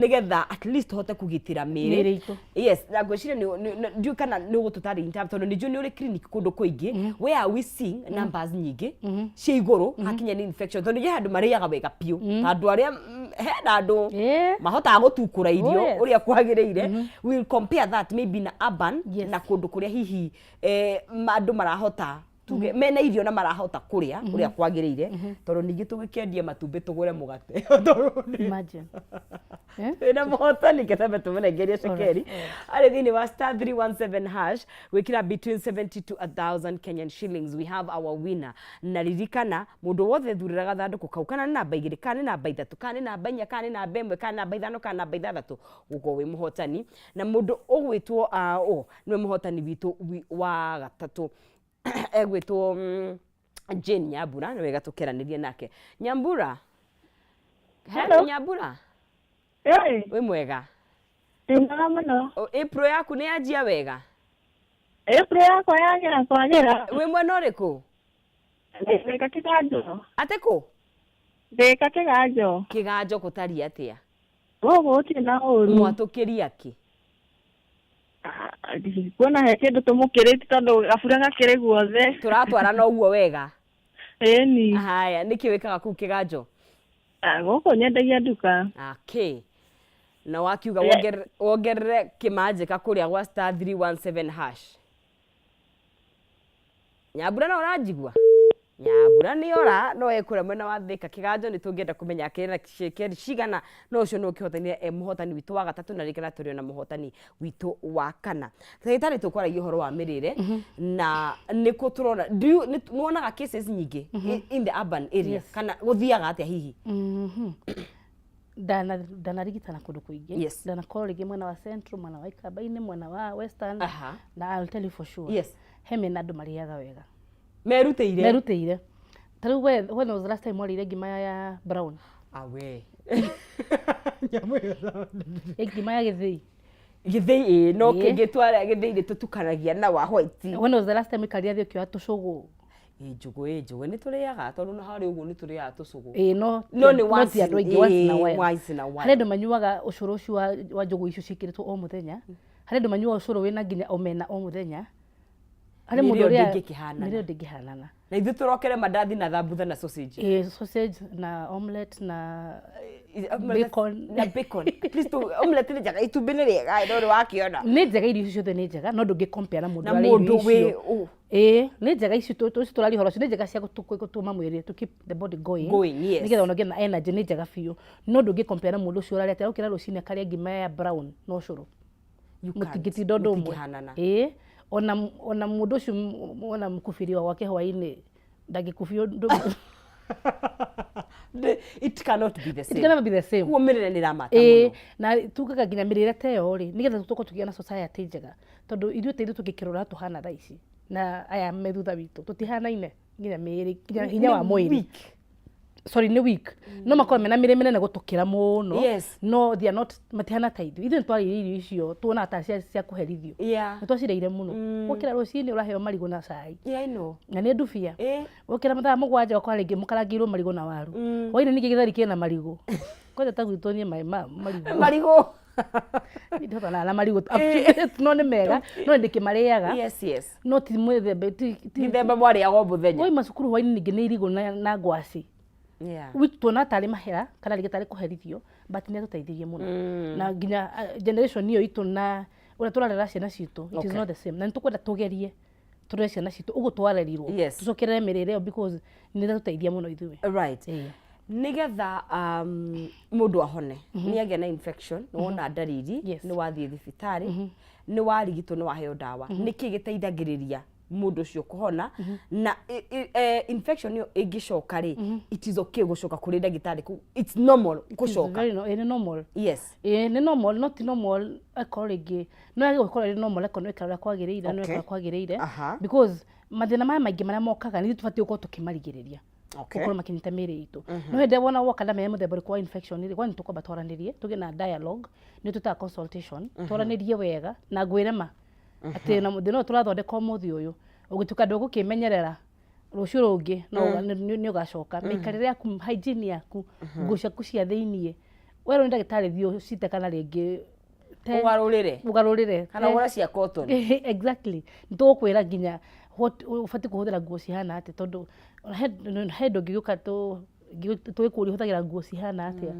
Nĩgetha at least tũhote kũgitĩra mĩĩrĩ Mĩĩrĩ itũ. Yes, na ngwĩciria ndiũĩ kana nĩ ũgũtũtarĩria in terms, tondũ nĩ njũĩ nĩ ũrĩ clinic kũndũ kũingĩ. Where are we seeing numbers nyingĩ cia igũrũ hakinya nĩ infection? Tondũ nĩ handũ marĩaga wega biũ, ta andũ arĩa hena andũ mahotaga gũtukũra irio ũrĩa kwagĩrĩire. We'll compare that maybe na urban na kũndũ kũrĩa hihi andũ marahota, tuge mena irio na marahota kũrĩa ũrĩa kwagĩrĩire, tondũ ningĩ tũgĩkĩendia matumbĩ tũgũre mũgate. Imagine. Eh? Wĩna mũhotani, ketambe tũmũnengerie cekeri arĩ thĩinĩ wa *317# gwĩkĩra between 70 to 1000 Kenyan shillings. We have our winner. Na ririkana, mũndũ wothe thurĩra gathandũkũ kau, kana nĩ namba 2, kana nĩ namba 3, kana nĩ namba 4, kana nĩ namba 1, kana namba 5, kana namba 6, gũkorwo wĩ mũhotani. Na mũndũ ũgwĩtwo nĩwe mũhotani witũ wa gatatũ, egwĩtwo Jane Nyambura. Nĩ wega tũkeranĩrie nake. Nyambura. Hello. Nyambura. Ĩĩ, wĩ mwega? Ndĩ mwega mũno. April yaku nĩ yanjia wega? April yakwa yagĩra kwagĩra. Wĩ mwena ũrĩkũ? Ndĩka Kĩganjo. Atĩ kũ? Ndĩka Kĩganjo. Kĩganjo gũtariĩ atĩa? Gũkũ gũtirĩ na ũru. Mwatũkĩria kĩ? Ah, ndikuona he kĩndũ tũmũkĩrĩte tondũ gabura gakĩrĩ guothe. Tũratwarana ũguo wega. Ĩni. Haya, nĩkĩ wĩkaga kũu Kĩganjo? Ah, gũkũ nyendagia nduka. Okay, na wakiuga wongerere kĩmanjĩka kũrĩa gwa *317#. Nyambura, no ũranjigua? Nyambura nĩ ora no ekũrĩa mwena wa Thĩka Kĩganjo. Nĩ tũngĩenda kũmenya akĩrĩ na cekeri cigana, no ũcio nĩwe ũkĩhotanire e mũhotani witũ wa gatatũ. Na rĩngĩ na tũrĩ ona mũhotani witũ wa kana. Ndagĩtarĩ, tũkwaragia ũhoro wa mĩrĩre na nĩkũ tũrona, nĩwonaga cases nyingĩ in the urban area? Yes. Kana gũthiaga atĩa hihi? Ndanarigitana kũndũ kũingĩ. Ndanakorwo rĩngĩ mwena wa Central, mwena wa Ikamba-inĩ, mwena wa Western. Na I'll tell you for sure, he mĩena andũ marĩaga wega. Merutĩire. Merutĩire. Ta rĩu we, when was the last time warĩire ngima ya brown? Awe, nyamũ ĩyo. Ĩ ngima ya gĩthĩi. Gĩthĩi, ĩĩ, no kĩngĩ twarĩa gĩthĩi nĩ tũtukanagia na wa white. When was the last time ikarĩa thĩ ũkĩoya tũcũgũ? Ĩ njũgũ, ĩ njũgũ nĩ tũrĩaga, tondũ na harĩ ũguo nĩ tũrĩaga tũcũgũ. Ĩĩ, no No nĩ no ti andũ aingĩ, once in a while. Once in a while. Harĩ andũ manyuaga ũcũrũ ũcio wa njũgũ icio ciĩkĩrĩtwo o mũthenya. Harĩ andũ manyuaga ũcũrũ wĩna nginya omena o mũthenya. Harĩ Mĩrĩo mũndũ ũrĩa ndĩngĩkĩhanana. Mĩrĩo ndĩngĩhanana. Na ithuĩ tũrokere mandathi na thambutha na sausage. Ĩĩ, sausage na omelette na bacon. Na bacon. Please, tu omelette nĩ njega, itumbĩ nĩ rĩega, no nĩ wakĩona. Nĩ njega, irio icio ciothe nĩ njega, no ndũngĩ compare na mũndũ na ũrarĩa mũndũ irio wĩ icio. Ĩĩ, nĩ njega icio icio tũraria ũhoro ũcio, nĩ njega cia gũtũma mwĩrĩ, to keep the body going. Going, yes. Nĩgetha ona ũgĩe na energy, nĩ njega biũ, no ndũngĩ compare na mũndũ ũcio ũrarĩa atĩ arokĩra rũcinĩ akarĩa ngima ya brown na ũcũrũ. You can't. Mũtingĩtinda ũndũ ũmwe. Mũtingĩhanana. Ĩĩ, ona mũndũ ũcio ona mũkubiri wa gwake hwaĩ-inĩ ndangĩkubia ũndũ. It cannot be the It same. can never be the same. Koguo mĩrĩre nĩ ĩramata mũno. Na tugaga nginya mĩrĩre ta ĩyo rĩ, nĩgetha tũkorwo tũkĩgĩa na society njega, tondũ ithuĩ ta ithuĩ tũngĩkĩrora tũhana thaa ici na aya me thutha witũ, tũtihanaine nginya mĩĩrĩ, nginya hinya wa Nĩ mwĩrĩ. weak. Sorry, nĩ weak, no makorwo mena mĩrĩ mĩnene gũtũkĩra mũno. No they are not, matihana ta ithuĩ. Ithuĩ nĩtwarĩire irio icio tuonaga ta cia kũherithio. Nĩ twacirĩire mũno. Wokĩra rũcinĩ ũraheo marigũ na cai. Yeah, I know. Na nĩ ndubia. Wokĩra mathaa 7 ũgakora rĩngĩ mũkarangĩirwo marigũ na waru. Hwainĩ ningĩ gĩtheri kĩna marigũ. Kwanja ta gwitũ niĩ maĩ ma marigũ. Marigũ. Ndihotanaga na marigũ, no nĩ mega, no ndĩkĩmarĩaga. No ti mũthemba, ti Mĩthemba mwarĩaga o mũthenya. Waima cukuru hwainĩ ningĩ nĩ irigũ na ngwacĩ. Which tuona tarĩ mahera kana rĩngĩ tarĩ kũherithio, but nĩ atũteithirie mũno. Na nginya generation ĩyo itũ na ũrĩa tũrarera ciana citũ, it is not the same. Na nĩ tũkwenda tũgerie tũrere ciana citũ ũguo twarerirwo. Tũcokerere mĩrĩre ĩyo because nĩ ĩratũteithia mũno ithuĩ. Nĩgetha mũndũ ahone, nĩ agĩa na infection, nĩ wona ndariri, nĩ wathiĩ thibitarĩ, nĩ warigitwo, nĩ waheo ndawa, nĩkĩ gĩteithagĩrĩria mũndũ ũcio kũhona? Na infection ĩyo ĩngĩcoka rĩ, it is okay gũcoka kũrĩ ndagĩtarĩ kũu? It's normal gũcoka? Very no, ĩ nĩ normal. Ĩ nĩ normal, no ti normal akorwo rĩngĩ no yage gũkorwo ĩrĩ normal akorwo nĩ weka ũrĩa kwagĩrĩire, na nĩ weka ũrĩa kwagĩrĩire. Because mathĩna maya maingĩ marĩa mokaga nĩ ithuĩ tũbatiĩ gũkorwo tũkĩmarigĩrĩria gũkorwo makĩnyita mĩĩrĩ itũ. No hĩndĩ ĩrĩa wona woka ndamenya mũthemba ũrĩkũ wa infection rĩ, kwani tũkwamba twaranĩrie, tũgĩe na dialogue, nĩ twĩtaga consultation, twaranĩrie wega na ngwĩre ma atĩ na thĩna ũyũ tũrathondeka ũmũthĩ ũyũ, ũngĩtuĩka ndũgũkĩmenyerera, rũciũ rũngĩ no nĩ ũgacoka. Mĩikarĩre yaku, hygiene yaku, nguo ciaku cia thĩiniĩ. Werwo nĩ ndagĩtarĩ thiĩ ũcite kana rĩngĩ Ũgarũrĩre. Ũgarũrĩre. Kana ũgũre cia cotton. Exactly. Nĩ tũgũkwĩra nginya what ũbatiĩ kũhũthĩra nguo cihana atĩa, tondũ he ndũ ũngĩgĩũka tũgĩkũria ũhũthagĩra nguo cihana atĩa.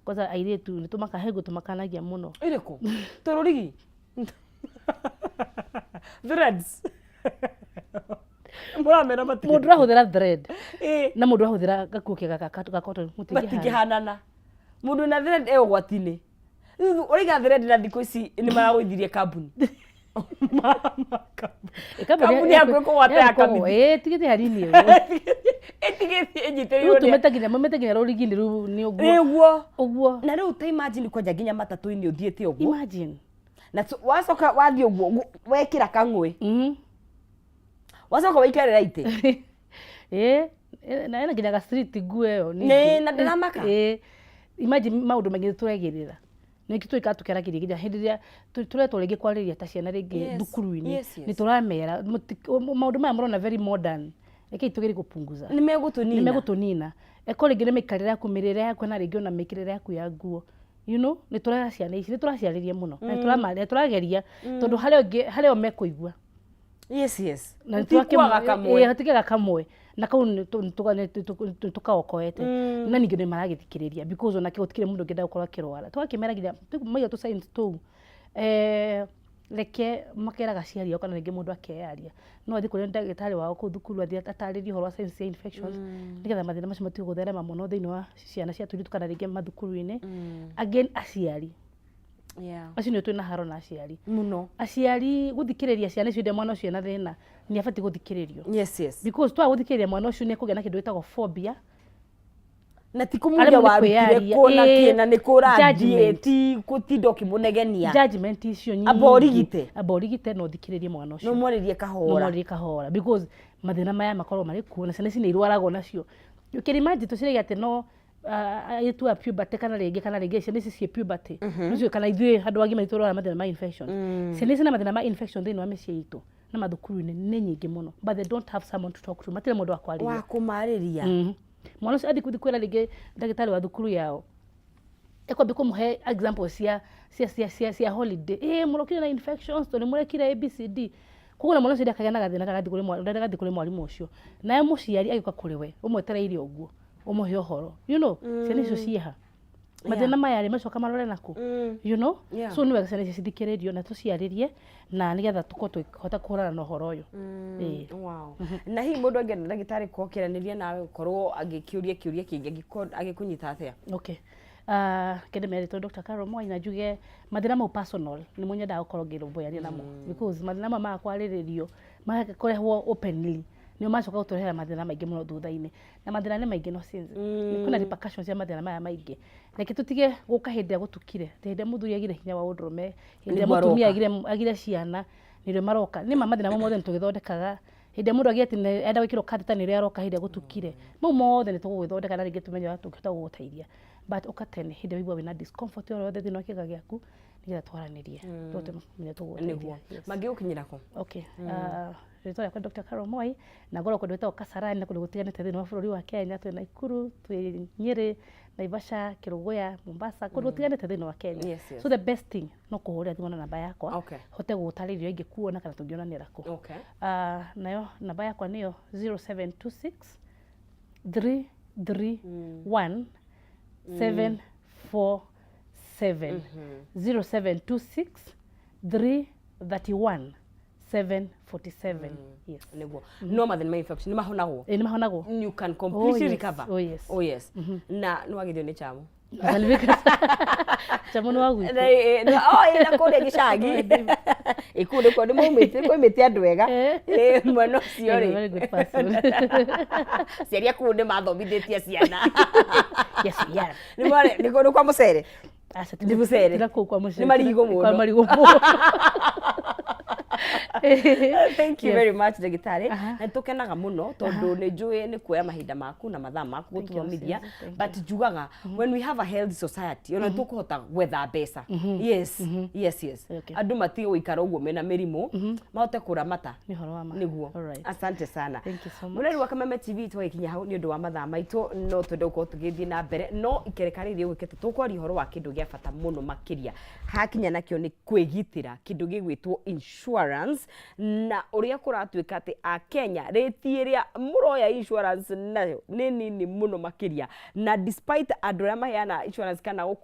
Kwanza airĩtu nĩ tũmaka he nguo tũmakanagia mũno. Ĩrĩkũ? Tũrũrigi? Threads? Mũramera matingĩ. Mũndũ ũrahũthĩra thread na mũndũ ũrahũthĩra gakuo kega ga cotton mũtingĩhanana. Matingĩhanana. Mũndũ wĩna thread e ũgwati-inĩ. Rĩu ũraiga thread na thikũ ici nĩ maragũithirie kambuni. Kambuni yaku ĩkũgwata ya kamithi. Ĩĩ tigĩte hanini ũguo. Ĩtigĩtie Rĩu ĩnyitĩrĩirwo nĩ tumĩte nginya maumĩte nginya rũrigi-inĩ rũu nĩ ũguo. Nĩguo. Ũguo. Na rĩu ta imagine kwanja nginya matatũ-inĩ ũthiĩte ũguo. Imagine. Na wacoka wathiĩ ũguo wekĩra kang'ũĩ. Wacoka waikarĩra itĩ. Ĩĩ, na ĩna nginya ga street nguo ĩyo ningĩ. Nĩ, na ndĩramaka. Ĩĩ. Imagine maũndũ maingĩ nĩtũregĩrĩra. Nĩkĩo tũikaraga tũkĩaragĩria nginya hĩndĩ ĩrĩa tũretwo rĩngĩ kwarĩria ta ciana rĩngĩ thukuru-inĩ, nĩ tũramera maũndũ maya mũrona very modern, rekei tũgerie gũpunguza. Nĩ megũtũnina. Nĩ megũtũnina. Eko rĩngĩ nĩ mĩikarĩre yaku, mĩrĩre yaku na rĩngĩ ona mĩkĩrĩre yaku ya nguo. You know, nĩ tũrera ciana ici, nĩ tũraciarĩria mũno, na nĩ tũrageria tondũ harĩ o mekũigua. Yes. Na nĩ Gũtikwaga kamwe. Ĩĩ, hatikĩaga kamwe. Na kau nĩ tũkaokoete. Na ningĩ nĩ maragĩthikĩrĩria because onake gũtikĩrĩ mũndũ ũngĩenda gũkorwo akĩrwara. Tũgakĩmera nginya maiga tũ signs tũu, reke makeraga aciari ao kana rĩngĩ mũndũ akeyaria. No athiĩ kũrĩ ndagĩtarĩ wao kũu thukuru athiĩ atarĩrie ũhoro wa signs cia infections nĩgetha mathĩna macio matige gũtherema mũno thĩinĩ wa ciana cia tũirĩtu kana rĩngĩ mathukuru-inĩ. Again aciari. Acio nĩo twĩna haro na aciari. Mũno. Aciari gũthikĩrĩria ciana icio hĩndĩ ĩrĩa mwana ũcio ena thĩna nĩ abatiĩ gũthikĩrĩrio. Yes. Because twaga gũthikĩrĩria mwana ũcio nĩ ekũgĩa na kĩndũ gĩtagwo phobia. Na ti kũmũria warutire kũ na kĩ na nĩ kũ ũrathiĩ, ti gũtinda ũkĩmũnegenia. Judgment icio nyingĩ. Amba ũrigite. Amba ũrigite na ũthikĩrĩrie mwana ũcio. Na ũmwarĩrie kahora. Na ũmwarĩrie kahora because mathĩna maya makoragwo marĩ kuo na ciana ici nĩ irwaragwo nacio. You can imagine tũciragia atĩ no airĩtu a puberty kana rĩngĩ kana rĩngĩ ciana ici ciĩ puberty. Nĩcio kana ithuĩ andũ agima nĩtũrwaraga mathĩna ma infection. Ciana ici na mathĩna ma infection thĩinĩ wa mĩciĩ itũ na mathukuru-inĩ nĩ nyingĩ mũno, but they don't have someone to talk to, matirĩ mũndũ wa kwarĩria. Wa kũmarĩria. Mwana ũcio athiĩ gũthiĩ kwĩra rĩngĩ ndagĩtarĩ wa thukuru yao, ekwambia kũmũhe example cia holiday. Ĩĩ mũrokire na infections tondũ nĩmũrekire ABCD. Koguo ona mwana ũcio ndakagĩa na gathĩna kana ndagathiĩ kũrĩ mwarimũ ũcio. Nawe mũciari agĩũka kũrĩ we, ũmwetereire ũguo, ũmũhe ũhoro. You know, ciana icio ciĩha. Mathĩna maya rĩ, macoka marore nakũ? You know? So nĩ wega ciana ici cithikĩrĩrio na tũciarĩrie na nĩgetha tũkorwo tũkĩhota kũhũrana na ũhoro ũyũ. Ĩĩ. Wow. Na hihi mũndũ angĩenda ndagĩtarĩ gũkĩranĩria nawe gũkorwo agĩkĩũria kĩũria kĩngĩ angĩkũnyita atĩa? Okay. Kĩndũ merĩtwo Dr. Carol Mwai na njuge mathĩna mau personal nĩmo nyendaga gũkorwo ngĩrũmbũyania namo because mathĩna maya maga kwarĩrĩrio maga kũrehwo openly nĩo macoka gũtũrehera mathĩna maingĩ mũno thutha-inĩ. Na mathĩna nĩ maingĩ no since kwĩna repercussions cia mathĩna maya maingĩ. Reke tũtige gũka hĩndĩ ĩrĩa gũtukire, atĩ hĩndĩ ĩrĩa mũthuri agire hinya wa ũndũrũme, hĩndĩ ĩrĩa Nĩguo mũtumia aroka. agire ciana nĩrĩo maroka. Nĩma mathĩna mau mothe nĩtũgĩthondekaga. Hĩndĩ ĩrĩa mũndũ agire atĩ enda gwĩkĩrwo catheter nĩrĩo aroka hĩndĩ ĩrĩa gũtukire. Mau mothe nĩtũgũgĩthondeka na rĩngĩ tũmenye ũrĩa tũngĩhota gũgũteithia. But ũka tene hĩndĩ ĩrĩa waigua wĩna discomfort o yothe thĩinĩ wa kĩĩga gĩaku nĩgetha twaranĩrie tũhote kũmenya tũgũgũteithia. Nĩguo. Yes. Mangĩgũkinyĩra kũ? Okay. Rĩtwa rĩakwa Dr. Carol Moi na ngoragwo kũndũ gwĩtagwo Kasarani na kũndũ gũtiganĩte thĩinĩ wa bũrũri wa Kenya, twĩ Nakuru, twĩ Nyĩrĩ, Naivasha, Kĩrũgũya, Mombasa, kũndũ gũtiganĩte thĩinĩ wa Kenya. Yes. So the best thing no kũhũrĩra thimũ na namba yakwa, hote gũgũtarĩria ũrĩa ingĩkuona kana tũngĩonanĩra kũ. Nayo namba yakwa nĩyo 0726 331 747. 0726 331 747. Yes. Nĩguo. No mathĩna ma infection nĩ mahonagwo? Ĩĩ, nĩ mahonagwo. You can completely Oh, yes. recover. Oh, yes. Oh, yes. Na nĩ wagithio nĩ chamu. Chamu nĩ wa gwitũ. Na, oh, na kũrĩa gĩcagi. Ĩ, kũu nĩkuo nĩ maumĩte, kwaumĩte andũ ega. Mwena ũcio rĩ. Very good person. Aciari a kũu nĩ mathomithĩtie ciana. Yes, we are. Nĩ mware, nĩ kwa mũcere. Aca, Nĩ mũcere. Ti na kũu kwa mũcere. Nĩ marigũ Kwa mũno. marigũ mũno. Thank you very much, ndagĩtarĩ. Na nĩtũkenaga mũno tondũ nĩ njũĩ nĩ kuoya mahinda maku na mathaa maku Thank you, gũtũthomithia. Suzy. Thank But njugaga when we have a healthy society, ona tũkũhota gwetha mbeca. Yes. Andũ matige gũikara ũguo mena mĩrimũ, mahote kũramata. Nĩ ũhoro wa ma. Nĩguo. Alright. Asante sana. Thank you so much. Mũreri wa Kameme TV, twagĩkinya hau nĩ ũndũ wa mathaa maitũ. No twende gũkorwo tũgĩthiĩ na mbere, no ikereka rĩrĩ rĩũkĩte tũkwaria ũhoro wa kĩndũ gĩa bata mũno makĩria hakinya nakĩo nĩ kwĩgitĩra, kĩndũ gĩgwĩtwo insurance, na ũrĩa kũratuĩka atĩ Akenya rĩti ĩrĩa mũroya insurance nayo nĩ nini mũno makĩria, na despite andũ arĩa maheana insurance kana gũkũ